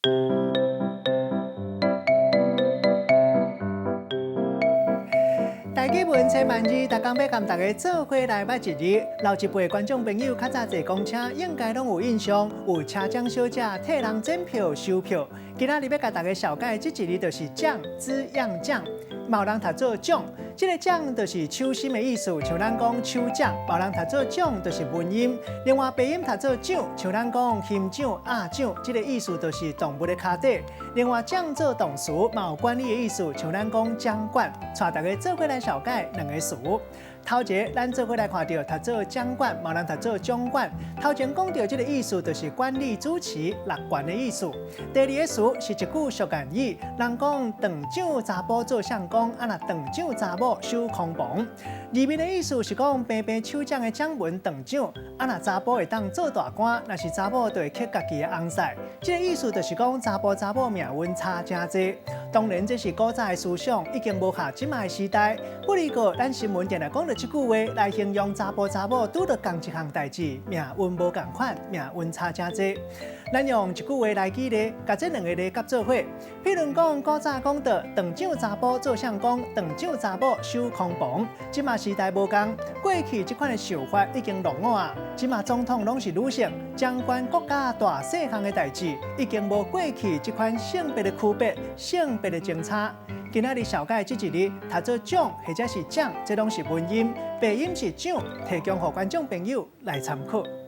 台語文千萬字，逐工欲共大家做伙來捌一字。老一輩觀眾朋友較早坐公車，應該攏有印象，有車掌小姐替人檢票、收票。今仔日欲共大家紹介這一字，就是掌，滋養掌，嘛有人讀做掌。這个掌就是手心的意思，像咱講手掌；嘛有人讀做掌，就是文音。另外白音讀做掌，像咱講熊掌、鴨掌，這个意思就是動物的跤底。另外掌做動詞，嘛有管理的意思，像咱講掌管。帶大家做伙來紹介兩個詞。頭一个，咱做伙來看著讀做掌管，嘛有人讀做掌管。頭前講著這个意思，就是管理主持、搦權的意思。第二个詞是一句俗諺語，人講斷掌查埔做相公，啊若斷掌查某守空房。字面的意思是講平平手掌的掌紋斷掌，啊若查埔會當做大官，若是查某就會克家己的翁婿。這个意思就是講查埔查某命運差誠濟。當然這是古早的思想，已經無合這馬的時代。不過咱新聞定定講著這句話來形容查埔查某拄著仝一項代誌，命運無仝款，命運差誠濟。咱用一句話來舉例，共這兩个字夾做伙。譬如講，古早講著斷掌查埔做相公，斷掌查某守空房。這馬時代無仝，過去這款的想法已經落伍啊。這馬總統攏是女性，掌管國家大細項的代誌，已經無過去這款性別的區別、性別的政策。今仔日紹介這一字，讀做掌或者是掌，這攏是文音，白音是掌，提供予觀眾朋友來參考。